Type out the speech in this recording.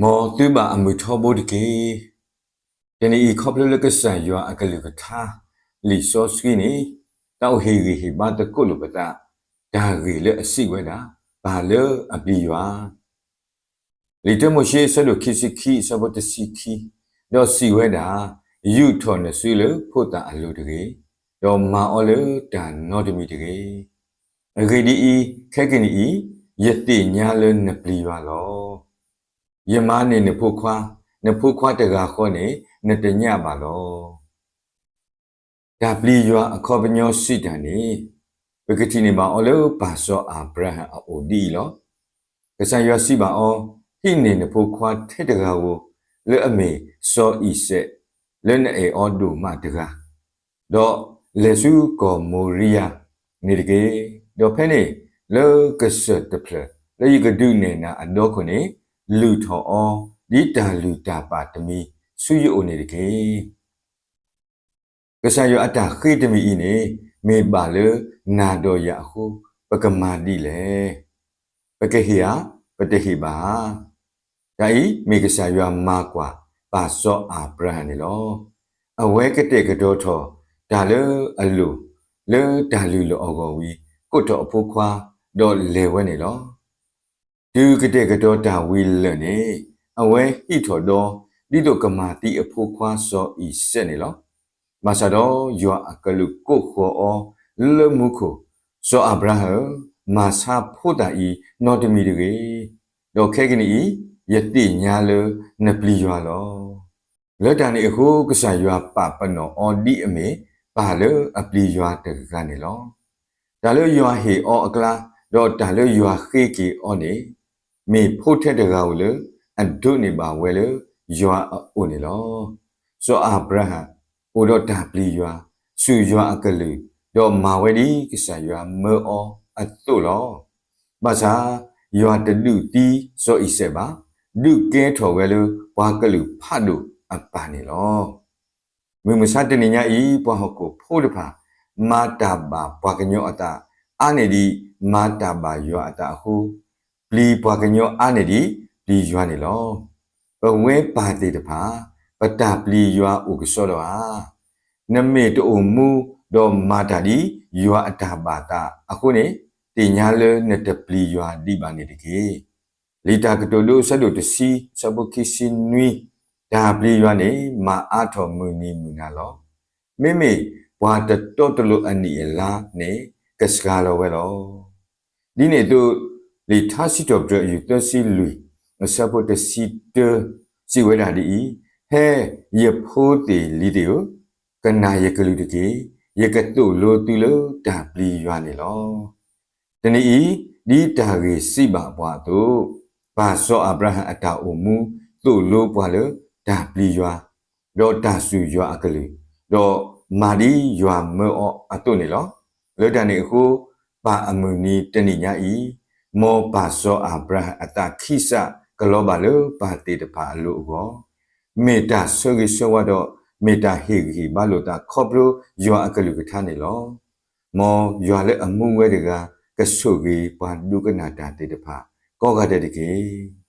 မ်သုဘၣ်အမုာ်ထီဘိတက့ၢ်. တနံၤအံၤ ခီဖျိလၢကစၢ်ယွၤအကလုၢ်ကထါ လံာ်စီဆှံန့ၣ် တၢ်အိၣ်ဟ့ၣ်ဂံၢ်ဟ့ၣ်ဘါသကိးလိာ်ပသး တၢ်ဂ့ၢ်လၢအစံးဝဲဒၣ် ပၢ်လၢအပျံၤယွၤ လံာ်တၢမိၤၡ့ အဆၢဒိၣ်ခံဆံခံ အဆၢဖိတဆံခံ, ဒီးစံးဝဲဒၣ်, ယူာ်ထီၣ်နစုလၢဖိသၣ်အလိၤတဂ့ၤ, ဒီးမၤအီၤလၢတၢ်နီတမံၤတဂ့ၤ. အဂ့ၢ်ဒ်အံၤ, ခဲကနံၣ်အံၤ, ယသ့ၣ်ညါလၢနပျံၤယွၤလီၤ. ယမၤန့ၢ်နဖိခွါ, နဖိခွါတဂၤဃီန့ၣ် နတညၣ်ဘၣ်လီၤ. တၢ်ပျံၤယွၤအခီပညီစံးတၢ်န့ၣ် ပကထံၣ်န့ၢ်ဘၣ်အီၤလၢပၢ်စီၤအၤဘြၤဟၣ်အအိၣ်ဒ်အံၤလီၤ. ကစၢ်ယွၤစံးဘၣ်အီၤ, ဟံးန့ၢ်နဖိခွါထဲတဂၤဧိၤ လၢအမ့ၢ်စီၤအံၤစဲး လၢနအဲၣ်အီၤဒိၣ်မးတဂၤ, ဒီးလဲၤဆူကီၢ်မိၤရံယၤန့ၣ်တက့ၢ်. ဒီးဖဲန့ၣ်လၢကစၢၢ်တဖျၢၣ် လၢယကဒုးနဲၣ်နၤအဒီခိၣ်န့ၣ် လုၢ်ထီၣ်အီၤဒ်တၢ်လုၢ်တၢ်ပာ်တမံၤဆူယအိၣ်န့ၣ်တက့ၢ်. ကစၢ်ယွၤအတၢ်ဃ့တမံၤအံၤန့ၣ် မ့ၢ်ဘၣ်လၢနၤဒီးယၤအဃိ ပကမၤဒ်လဲၣ်. ပကဟ့ၣ်ဧါ, ပတဟ့ၣ်ဘၣ်ဧါ. တၢ်အံၤမ့ၢ်ကစၢ်ယွၤမၤကွၢ်ပၢ်စီၤအၤဘြၤဟၣ်န့ၣ်လီၤ. အဝဲကတဲာ်ကတီၤထီၣ်တၢ်လၢအလိၣ် လၢတၢ်လုၢ်လီၢ်အဂီၢ်ဝံၤ ကိးထီၣ်အဖိခွါ ဒီးလဲၤဝဲန့ၣ်လီၤ. တုၤကတဲာ်ကတီၤတၢ်ဝံၤလၢာ်န့ၣ် အဝဲဟံးထီၣ်ဒီ ဒ်သိးကမၤသံအဖိခွါစီၤအံၤစဲးန့ၣ်လီၤ. ဘၣ်ဆၣ်ဒီးယွၤအကလူးကိးဃီၤအီၤလၢမူခိၣ်, စီၤအၤဘြၤဟၣ်ဧၢ, မၤဆါဖိသၣ်အံၤနီတမံၤတဂ့ၤ, ဒီးခဲကနံၣ်အံၤ ယသ့ၣ်ညါလၢနပျံၤယွၤလီၤ. လၢတၢ်န့ၣ်အဃိ ကစၢ်ယွၤပာ်ပနီၣ်အီၤဒ်အမ့ၢ်ပၢ်လၢအပျံၤယွၤတဂၤန့ၣ်လီၤ. တၢ်လၢယွၤဟ့ၣ်အီၤအကျါ ဒီးတၢ်လၢယွၤဃ့က့ၤအီၤန့ၣ် မ့ၢ်ဖိထဲတဂၤဧိၤလၢအဒိးန့ၢ်ဘၣ်ဝဲလၢယွၤအအိၣ်န့ၣ်လီၤ. စီၤအၤဘြၤဟၣ် အိၣ်ဒီးတၢ်ပျံၤယွၤ, စူၢ်ယွၤအကလုၢ်, ဒီးမၤဝဲဒ်ကစၢ်ယွၤမၢအီၤအသိးလီၤ. ဘၣ်ဆၣ် ယွၤတဒုးသံစီၤအံၤစဲးဘၣ်, ဒုးကဲထီၣ်ဝဲလၢပှၤကလုာ်ဖးဒိၣ်အပၢ်န့ၣ်လီၤ. မုၢ်မဆါတနံၤညါအံၤ ပှၤဟီၣ်ခိၣ်ဖိတဖၣ် မၤတၢ်ဘၣ်ပှၤကညီအသး အါန့ၢ်ဒံးမၤတၢ်ဘၣ်ယွၤအသးအဃိ, ပျံၤပှၤကညီအါန့ၢ်ဒံးပျံၤယွၤန့ၣ်လီၤ. ပဝဲပၢ်သ့ၣ်တဖၣ် ပတၢ်ပျံၤယွၤအိၣ်ကစီဒီဧါ. နမ့ၢ်တအိၣ်မူ ဒီးမၤတၢ်ဒ်ယွၤအတၢ်ဘၣ်သးအဃိန့ၣ် သ့ၣ်ညါလၢနတပျံၤယွၤဒံးဘၣ်န့ၣ်တက့ၢ်. လံာ်တၢ်ကတိၤဒိ အဆၢဒိၣ်တဆံ အဆၢဖိခံဆံနွံ, တၢ်ပျံၤယွၤန့ၣ် မၤအါထီၣ်မုၢ်နံၤမုၢ်နၤလီၤ. မ့မ့ၢ်ပှၤတတီတလိၤအနံၣ်အလါန့ၣ် ကစှၤလီၤဝဲလီၤ. ဒ်န့ၣ်အသိး လံာ်ထါစံးထီၣ်ပတြၢၤ အယူၢ်သၢဆံလွံၢ် အဆၢဖိတဆံတၢ စံးဝဲဒၣ်ဒ်အံၤ, ဟဲ, ယဖိသ့ၣ်လံၤသ့ၣ်ဧၢ, ကနၣ်ယကလုၢ်တက့ၢ်. ယကသိၣ်လိသုလၢတၢ်ပျံၤယွၤန့ၣ်လီၤ. တနံၤအံၤ ဒ်တၢ်ဂ့ၢ်စံးဘၣ်ပှၤအသိး, ပၢ်စီၤအၤဘြၤဟၣ်အတၢ်အိၣ်မူ သိၣ်လိပှၤလၢတၢ်ပျံၤယွၤ, ဒီးတၢ်စူၢ်ယွၤအကလုၢ်, ဒီးမၤဒ်ယွၤမၢအီၤအသိးန့ၣ်လီၤ. လၢတၢ်န့ၣ်အဃိ, ပၢ်အမုၢ်နံၤတနံၤညါအံၤ, မ်ပၢ်စီၤအၤဘြၤဟၣ်အသးခံစးကလီၤဘၣ်လၢပၢ်သ့ၣ်တဖၣ်အလိၤအဂီၢ်, မ့ၢ်တၢ်ဆၢဂ့ၤဆၢဝါဒီး မ့ၢ်တၢ်ဟ့ၣ်ဂံၢ်ဟ့ၣ်ဘါလိာ်သးခီဖျိယွၤအကလုၢ်ကထါန့ၣ်လီၤ. မ်ယွၤလၢအမူဝဲတဂၤ ကဆိၣ်ဂ့ၤပှၤဒိကနၣ်တၢ်သ့ၣ်တဖၣ် ကိးဂၤဒဲးတက့ၢ်.